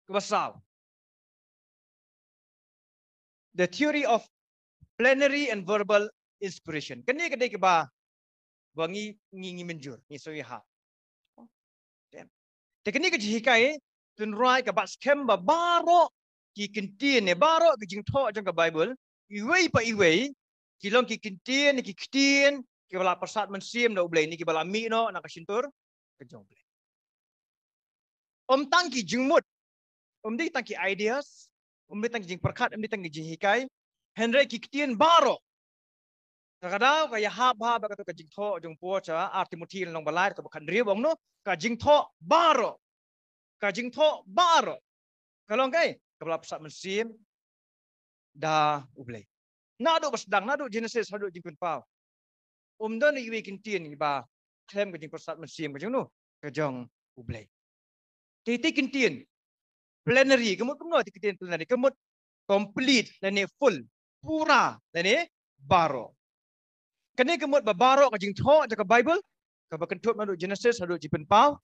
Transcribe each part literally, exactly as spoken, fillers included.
Kaba saw, the theory of plenary and verbal inspiration. Kane ka dei kaba, ba ngi, ngi, ngi mynjur, ngi sngewthuh. Te kane ka jinghikai, tynrai ka ba skhem ba baroh ki ktien ne, baroh ki jingthoh jong ka Bible, iwei pa iwei, ki long ki ktien, ki ktien kiba la pyrsad mynsiem na U Blei ne kiba la mih noh na ka shyntur ka jong U Blei. Ym tang ki jingmut, ym dei tang ki ideas, ym dei tang ki jingpyrkhat, ym dei tang ki jinghikai, hynrei ki ktien baroh. Ka daw ka ïahap ha ba kato ka jingthoh jong u Paul sha Ar Timothi lynnong ba lai, ka ba khathynriew, ba ong no, ka jingthoh baroh. Ka jingthoh baroh ka long kaei? Kaba la pyrsad mynsiem da U Blei. Naduh ba sdang, naduh Genesis haduh Jingpynpaw, ym don iwei ki ktien ba khlem ka jingpyrsad mynsiem ka jong no, ka jong U Blei. Te ki ktien plenary, ka mut kumno ki ktien plenary? Ka mut complete lane full, pura lane baroh. Kane ka mut ba baroh ka jingthoh jong ka Bible, kaba kynthup naduh Genesis haduh Jingpynpaw,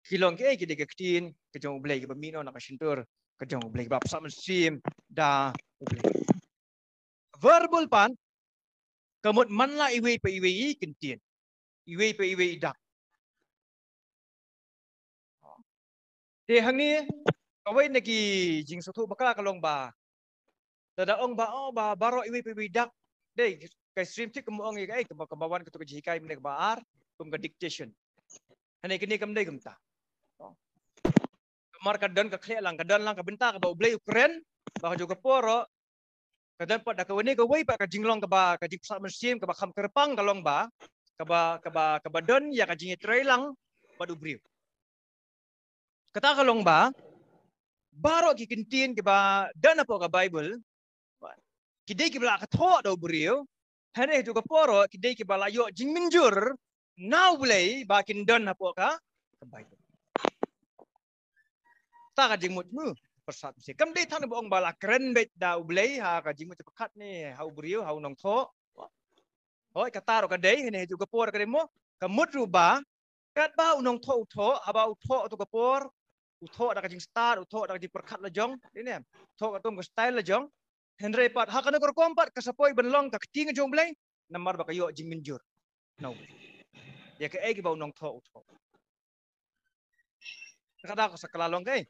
ki long kiei? Ki dei ki ktien ka jong U Blei, kiba mih noh na ka shyntur ka jong U Blei, kiba pyrsad mynsiem da U Blei. Verbal pat, ka mut man la iwei pa iwei i ktien, iwei pa iwei i dak. Te hangne, kawei na ki jingsngewthuh bakla ka long ba, lada ong ba, oh, ba baroh iwei pa iwei i dak, dei, ka stream thik ka mut ong ïa kaei? Ka mut, ka mut wan kato ka jinghikai mynne kaba ar kum ka dictation. Hangne kane kam dei kumta. Namar ka don ka khleh lang, ka don lang ka bynta kaba U Blei u kren, ba kajuh ka por ruh ka don pat da kawei ne kawei pat ka jinglong kaba, ka jingpyrsad mynsiem kaba kham kyrpang ka long ba, kaba, kaba, kaba don ïa ka jingïatreilang bad u briew. Kata ka long ba baroh ki ktien kiba don hapoh ka Bible, ki dei kiba la thoh da u briew, hynrei hajuh ka por ruh ki dei kiba la ïoh jingmynjur na U Blei ba kin don hapoh ka, ka Bible. Kata ka jingmut, mu, pyrsad mynsiem. Kam dei tang ba ong ba la kren beit da U Blei ha ka jingmut pyrkhat ne ha u briew, ha u nongthoh. Hooid, kata ruh ka dei, hangne hajuh ka por ka dei mo, ka mut ruh ba katba u nongthoh u thoh, haba u thoh kato ka por, u thoh da ka jingstad, u thoh da ka jingpyrkhat la jong, dei ne, thoh katkum ka style la jong. Hynrei pat ha kano ka rukom pat ka sa poi ban long ka ktien ka jong U Blei, namar ba ka ïoh jingmynjur na U Blei ïa kaei kaba u nongthoh u thoh. Ka daw ka sa kylla long kaei?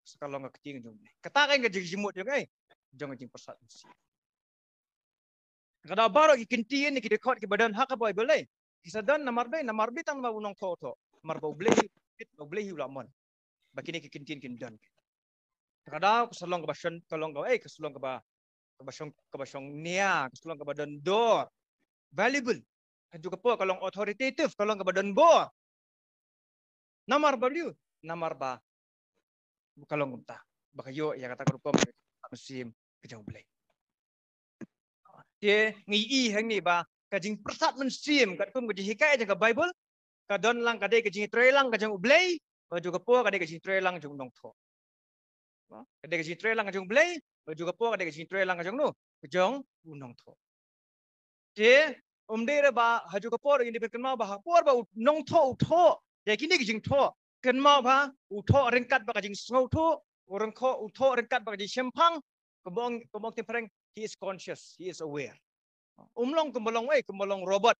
Sa kylla long ka ktien jong U Blei. Kata ka jingmut jong kaei? Jong ka jingpyrsad mynsiem. Ka daw baroh ki ktien ne ki record kiba don ha ka Bible, eh, ki sa don namar ba, namar ba tang namar u nongthoh u thoh, namar ba U Blei, ba U Blei hi u la mon ba kine ki ktien kin don. Ka daw ka sa long kaba shon, ka long kaba, eh, ka sa long kaba, kaba shong, kaba shong nia, ka sa long kaba don dor, valuable. Hajuh ka por ka long authoritative, ka long kaba don bor. Namar balei? Namar ba ka long kumta, ba ka ïoh ïa kata ka rukom ka mynsiem ka jong U Blei. Te ngi i hangne ba ka jingpyrsad mynsiem katkum ka jinghikai jong ka Bible, ka don lang ka dei ka jingtreilang ka jong U Blei, bad hajuh ka por ka dei ka jingtreilang jong u nongthoh. Ka dei ka jingtreilang ka jong U Blei, bad hajuh ka por ka dei ka jingtreilang ka jong no, ka jong u nongthoh. Te um dei re ba hajuh ka por, ngi dei ban kynmaw ba ha ka por ba u nongthoh u thoh ïa kine ki jingthoh, kynmaw ba u thoh ryngkat bad ka jingsngewthuh, u rynkoh u thoh ryngkat bad ka jingshemphang, kumba ong, kumba ong tympreng, he is conscious, he is aware. Um long kumba long, eh, kumba long robot.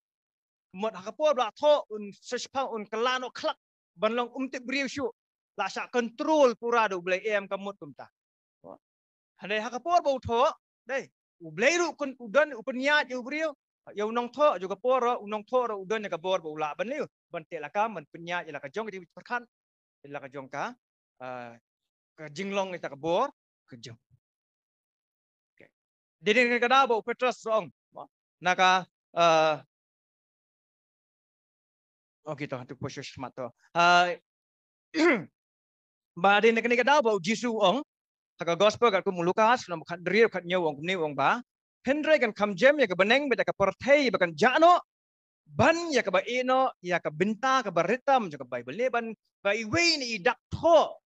Mut ha ka por ba la thoh un shemphang, un kylla noh khlak ban long um tip briew shuh, la shah control pura da U Blei, em, kam mut kumta. Hynrei ha ka por ba u thoh, dei, U Blei ruh u don, u pynïaid ïa u briew, ïa u nongthoh, hajuh ka por ruh u nongthoh ruh u don ïa ka bor ba u lah ban leh, ban teh lakam, ban pynïaid ïa la ka jong ka jingpyrkhat, ïa la ka jong ka, ah, ka jinglong, ïa ka bor ka jong. Okay. Dei dei ka daw ba u Petros u ong na ka, ah, okay, to, to, posho shmat to. Ah, ba dei na kane ka daw ba u Jisu u ong ha ka gospel katkum u Lukas, lynnong khathynriew, khathynñiew, u ong kumne, u ong ba, hynrei kan kham jem ïa ka bneng bad ïa ka pyrthei ba kan jah noh ban ïa kaba ïeh noh ïa ka bynta kaba rit tam jong ka Bible, ne ban ba iwei na i dak thoh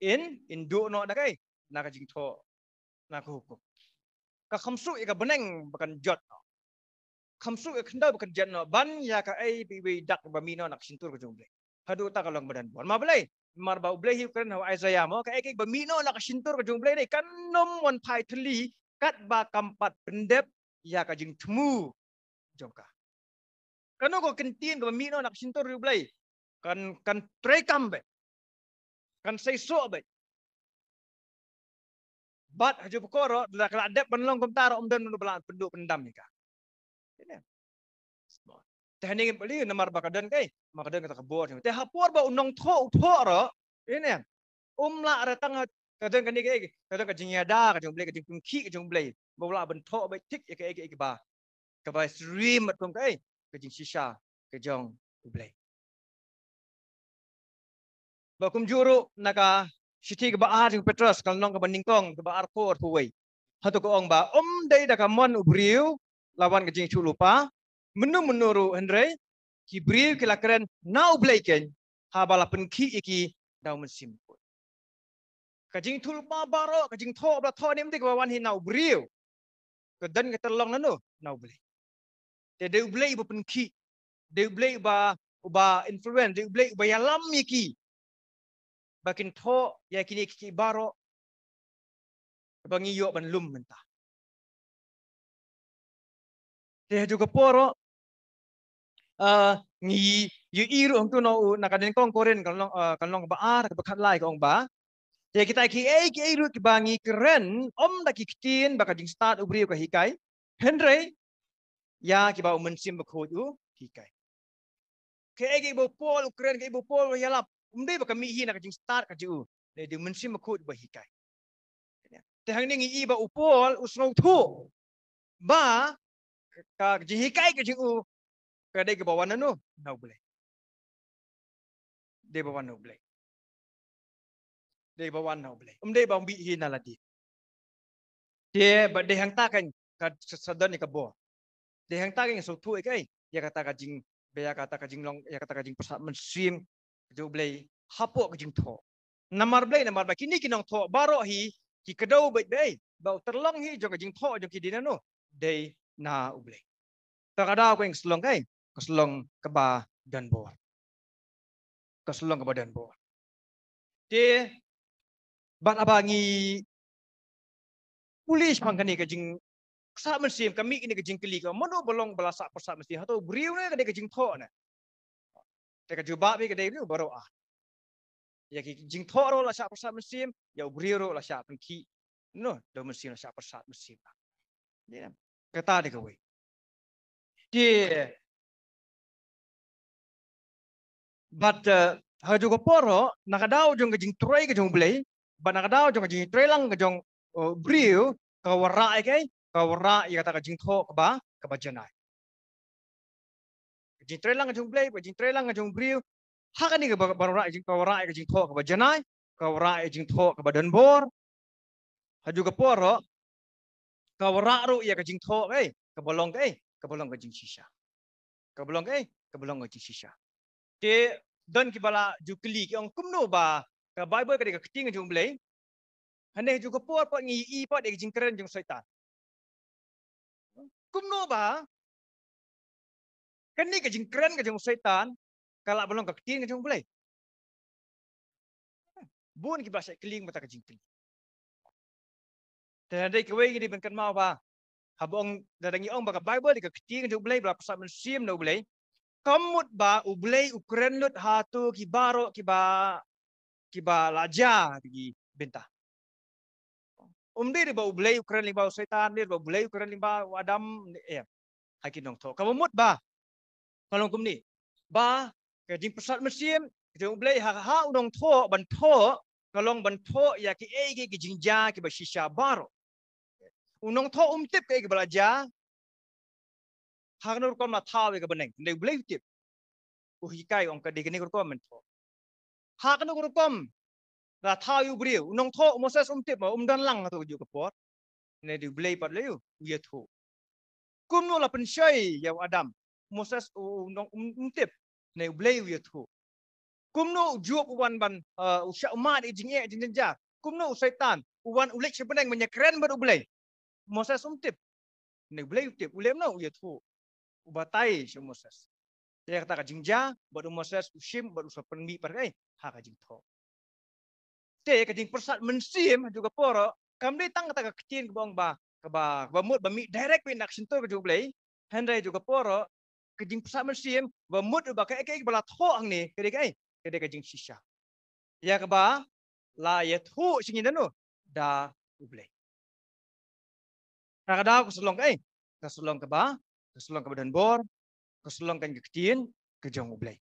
in, in duh noh da kaei? Na ka jingthoh, na ka hukum. Ka kham suk ïa ka bneng ba kan jot noh, kham suk ïa ka khyndew ba kan jot noh ban ïa kaei? Ba iwei i dak ba mih noh na ka shyntur ka jong U Blei. Haduh ta ka long ba don bor. Ma balei? Namar ba U Blei hi u kren ha u Isaiah mo, kaei kaei ba mih noh na ka shyntur ka jong U Blei ne kan ym wan phai thylli katba kam pat pyndep ïa ka jingthmu jong ka. Kano ka kyntien kaba mih noh na ka shyntur U Blei kan, kan treikam beit, kan seisoh beit. Bad ha ju ba kor ruh, lada ka la dep ban long kumta ruh, ym don mano ba lah pynduh pyndam ïa ka. Te hangne ngim pat ïohi namar ba ka don kaei, namar ka don kata ka bor. Te ha por ba u nongthoh u thoh ruh, ïa ne, um lah re tang ha, ka don kane kaei, ka don ka jingïada ka jong U Blei, ka jingpynkhih ka jong U Blei ba u lah ban thoh beit thik ïa kaei kaei kaba, kaba syriem bad kum kaei, ka jingshisha ka jong U Blei. Ba kumjuh ruh na ka shithi kaba ar jong u Petros, ka lynnong kaba nyngkong, kaba arphew, arphew wei. Hato ka ong ba, ym dei da ka mon u briew la wan ka jingïathuhlypa mynno mynno ruh, hynrei ki briew ki la kren na U Blei keiñ, haba la pynkhih ïa ki da U Mynsiem Bakhuid. Ka jingïathuhlypa baroh, ka jingthoh ba la thoh ne, ym dei kaba wan hi na u briew. Ka don ka tyllong na no, na U Blei. Te dei U Blei uba pynkhih, dei U Blei uba, uba influence, dei U Blei uba ïalam ïa ki ba kin thoh ïa kine kiei kiei baroh ba ngi ïoh ban lum mynta. Te ha ju ka por ruh, ah, ngi ïohi ruh hangto na u, na ka nyngkong Korinth ka lynnong, ah, ka lynnong kaba ar, kaba khatlai ka ong ba, te kita kiei kiei ruh kiba ngi kren, ym da ki ktien ba ka jingstad u briew ka hikai, hynrei ïa kiba U Mynsiem Bakhuid u hikai. Kaei kaei ba u Paul u kren, kaei ba u Paul u ïalap, ym dei ba ka mih hi na ka jingstad ka jong u, dei U Mynsiem Bakhuid uba hikai. Te hangne ngi i ba u Paul u sngewthuh ba ka, ka jinghikai ka jong u ka dei kaba wan na no, na U Blei. Dei ba wan na U Blei. Dei ba wan na U Blei, ym dei ba mih hi na lade. Te ba dei hangta keiñ ka sa, sa don ïa ka bor. Dei hangta keiñ sngewthuh ïa kaei, ïa kata ka jing, ba ïa kata ka jinglong, ïa kata ka jingpyrsad mynsiem ka jong U Blei hapoh ka jingthoh. Namar balei? Namar ba kine ki nongthoh baroh hi ki kdew beit ba ei, ba u tyllong hi jong ka jingthoh jong ki dei na no, dei na U Blei. Te ka daw keiñ ka sa long kaei, ka sa long kaba don bor. Ka sa long kaba don bor. Te bad haba ngi pule shaphang kane ka jingpyrsad mynsiem, ka mih kane ka jingkylli, ka mano ba long ba la sah pyrsad mynsiem, hato u briew ne ka dei ka jingthoh ne? Te ka jubab hi ka dei u baroh ar. Ïa ki jingthoh ruh la shah pyrsad mynsiem, ïa u briew ruh la shah pynkhih, no, da U Mynsiem la shah pyrsad mynsiem. Kata dei kawei. Te bad, eh, ha ju ka por ruh, na ka daw jong ka jingtrei ka jong U Blei bad na ka daw jong ka jingtrei lang ka jong, eh, u briew, ka wanrah ïa kaei, ka wanrah ïa kata ka jingthoh kaba, kaba janai. Ka jingtrei lang ka jong U Blei, ka jingtrei lang ka jong u briew, ha kane kaba, ba wanrah ïa ka jingthoh kaba janai, ka wanrah ïa ka jingthoh kaba don bor. Ha ju ka por ruh ka wanrah ruh ïa ka jingthoh kaei, kaba long kaei, kaba long ka jingshisha. Kaba long kaei, kaba long ka jingshisha. Te don kiba la ju kylli ki ong kumno ba ka Baibl ka dei ka ktien ka jong U Blei, hynrei ha ju ka por pat ngi i pat ïa ka jingkren jong u Soitan. Kumno ba kane ka jingkren ka jong u Soitan ka lah ban long ka ktien ka jong U Blei? Bun kiba shait kylli ïa kata ka jingkylli. Te hynrei kawei ngi dei ban kynmaw ba haba ong, lada ngi ong ba ka Baibl dei ka ktien ka jong U Blei ba la pyrsad mynsiem na U Blei, kam mut ba U Blei u kren lut ha to ki baroh kiba, kiba la jia ha ki bynta. Um dei ba U Blei u kren lyngba u Soitan, dei ba U Blei u kren lyngba u Adam, eh, ha ki nongthoh. Kaba mut ba ka long kumne, ba ka jingpyrsad mynsiem ka jong U Blei ha, ha u nongthoh ban thoh, ka long ban thoh ïa kiei kiei ki jingjia kiba shisha baroh. U nongthoh um tip kaei kaba la jia, ha kano rukom la thaw ïa ka bneng, hynrei U Blei u tip. U hikai, ong ka dei kane ka rukom men thoh. Ha kano ka rukom la thaw ïa u briew, u nongthoh u Moses um tip, ma um don lang ha kato ka juh ka por. Hynrei dei U Blei pat lei u ïathuh. Kumno la pynshoi ïa u Adam, Moses u, u nong, um, um tip, hynrei U Blei u ïathuh. Kumno u Job u wan ban, eh, u shah u mad ïa ka jingeh jingjynjar. Kumno u Soitan u wan u leit sha bneng ban ïakren bad U Blei. Moses um tip. Hynrei U Blei u tip, u leh kumno? U ïathuh. U batai sha u Moses ïa kata ka jingjia, bad u Moses u shim, bad u sa pynmih pat kaei, ha ka jingthoh. Te ka jingpyrsad mynsiem ha ka por, kam dei tang kata ka ktien kaba ong ba, kaba, kaba mut ba mih direct beit na ka shyntur ka jong U Blei. Hynrei ha ka por, ka jingpyrsad mynsiem ba mut ba kaei kaei kaba la thoh hangne ka dei kaei, ka dei ka jingshisha ïa kaba la ïathuh sha ngi da U Blei. Ka daw ka sa long kaei, ka sa long kaba, ka sa long kaba don bor, ka sa long ka ktien ka jong U Blei.